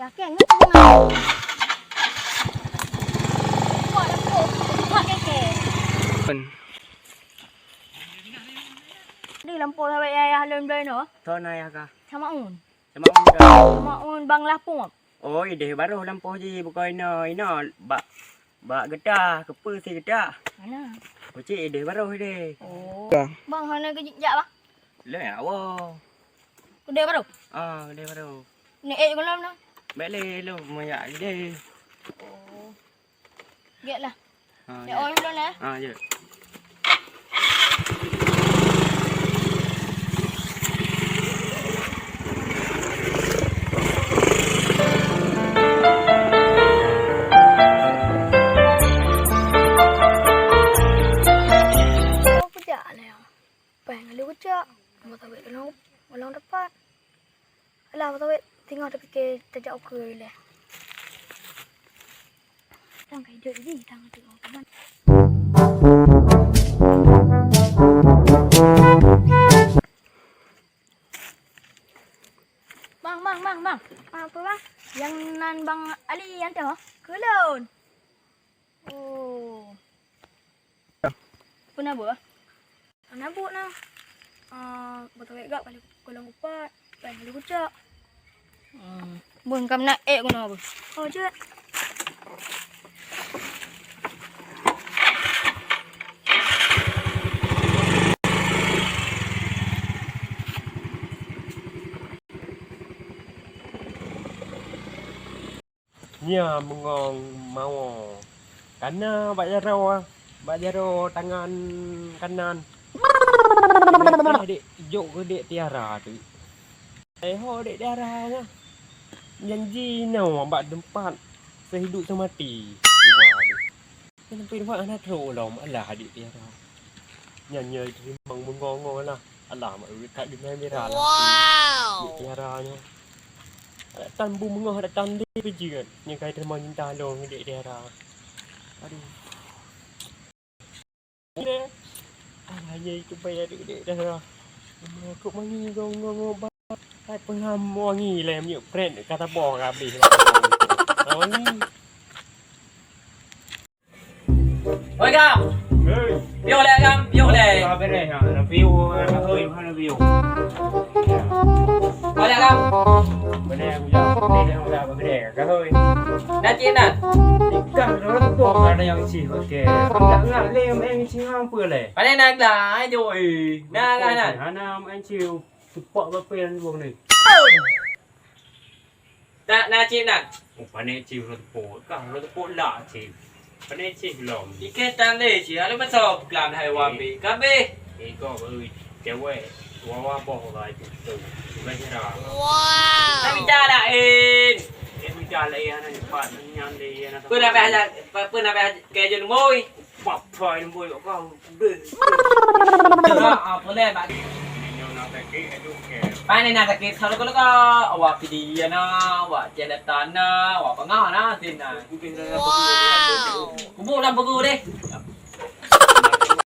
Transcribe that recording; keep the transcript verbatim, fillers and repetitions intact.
Pakai ngon bunga. Buat lampôh. Buat keke. Pen. Di lampôh sahabat yah, yah lôn bloe nyoe. Thon ayah kah? Sama un. Sama un kah? Sama un bang lapung. Oh, ideh baroh lampôh jih bukai inoe, inoe bak, bak geutah, keupeue si geutah. Mana? Kucik ideh baroh ideh. Oh. Ka. Bang, hana keu jak, bang? Lé, awoe. Keudeh baroh? Ah, keudeh baroh. Ni ék golom na? Bèk lé, lôn meuyak ideh. Oh. Gèt lah. Ah, ya, ya. Oh, ulôn, eh. Ah, ya. Oh, pejak lah, ya. Pai ngalui kucak. Mau tawet ulang, ulang dapat. Alah, beutôi, teungoh tapike tajak ukeue ilèe. Tang ka hidup jih, tang ka tengok teman. Bang, bang, bang, bang. Ah, apa, bang? Nyang nan Bang Ali nyan teuh, keu lôn. Oh. Peue na beuh? Na buet na. Ah, beutôi gak paling golom kupat, paling leucok. Hmm. Bun kam na ék guna beuh? Oh, jeuet. Nya meungong mawoe. Kana bak jaroe, bak jaroe tangan kanan. Dek, dek, jok keu dek Tiara tu. Eh, ho dek Tiara nyan. Janji inoe bak teumpat seuhidup seumati. Dua tu. Sampai dua hana trok lom, alah adik Tiara. Nyan nyoe teurimong meungo-ngo lah. Alah, mak ureueng that geumè mira lah. Wow. Adik Tiara nyoe. Adak tan bu meungoh, adak tan lé peujeuet. Nyoe kai teurimong cinta lôn ngon adik Tiara. Aduh. Alah, nyoe itu payah adik-adik Tiara. Kok mangi ngo-ngo-ngo ba. Hai peungam wangi lé miyup pret ka taboh ka abéh. Wangi. Oi, Gam! Hei! Piôh lé, Gam! Piôh lé! Ka beureh, ha. Na piôh, na hôi, na piôh. Oi, lé, Gam! Beureh, beureh, beureh, beureh, ka hôi. Na cit na? Ikan rot boh ka na nyang cih, oke. Ndak ngak lé, main cih ngampu lé. Pane na glah, ai jok, eh. Na glah na. Hana main cih, tepak bapé dan buang ni. Tak na cit na. Oh, pané cit uroe teupôt. Kah uroe teupôt la cit. Pané cit lom. Iké tan lé cit. Lalu masa peuklam hai wabi. Kabeh. Iko baru cewek. Wawa boh lah itu tu. Bukan cerah. Wow. Tapi tak lain. Dia mita lain anak cepat. Nyan dia anak. Pernah payah, pernah payah kerja lembui. Papai lembui kau. Pane na sakét, kalau kau awak pidi na, awak cedatan na, awak pengah na, tin na. Wow. Kubu lam buku deh.